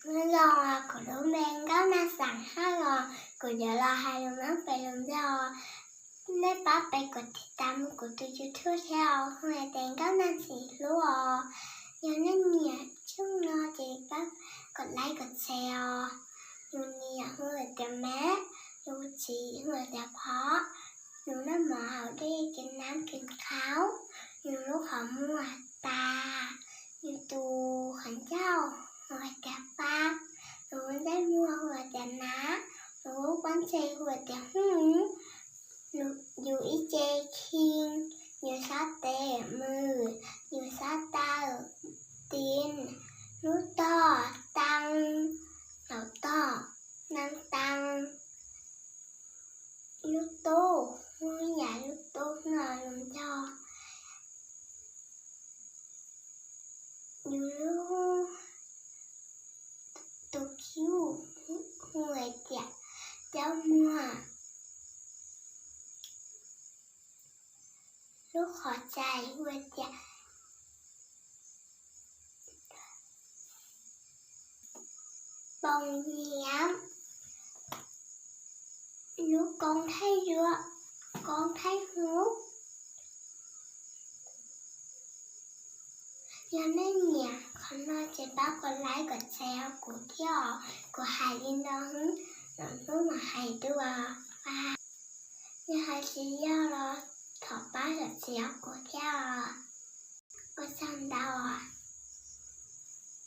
Nyob zoo, kuv lub npe Nkauj Nag Xeem Hawj os, kuv yuav los hais lus Hmoob pem lus ntxawg. Nej pab pab kom tiv tas mus kuv tus YouTube thiab os, hu hais tias Nkauj Nag Xeem Hlub os. Yog nej nyiam tshooj no ces pab kom like kom share os. Yus niam hu tias Mab, yus txiv hu tias Phom. Yus noj mov haus dej, kev nab kev qhaub, yus lub qhov muag tas, yus tus qhov ncauj hu tias Pab, yus lub ntsej muag hu tias Nab, yus lub pob ntseg hu tias Hwj, yus ib ce khi, yus sab tes Mw, yus sab taw Ti, lub tog Tee, hauv tog Nees Tee, lub tub, lub yam lub tub no lus ntxawg. Yus lub tus khib hu tias Caub Muag, lub qhov txais hu tias Poo Nyiam, lub koob Thaij Zuag, koob Thaij Hub. Yog nej nyiam qhov no ces pab kom like kom share kuv thiab os, kuv hais li no xwb, lwm hnub mam hais dua. Yog hais tsis yog los thov pab zam txim rau kuv thiab os. Ua tsaug ntau os.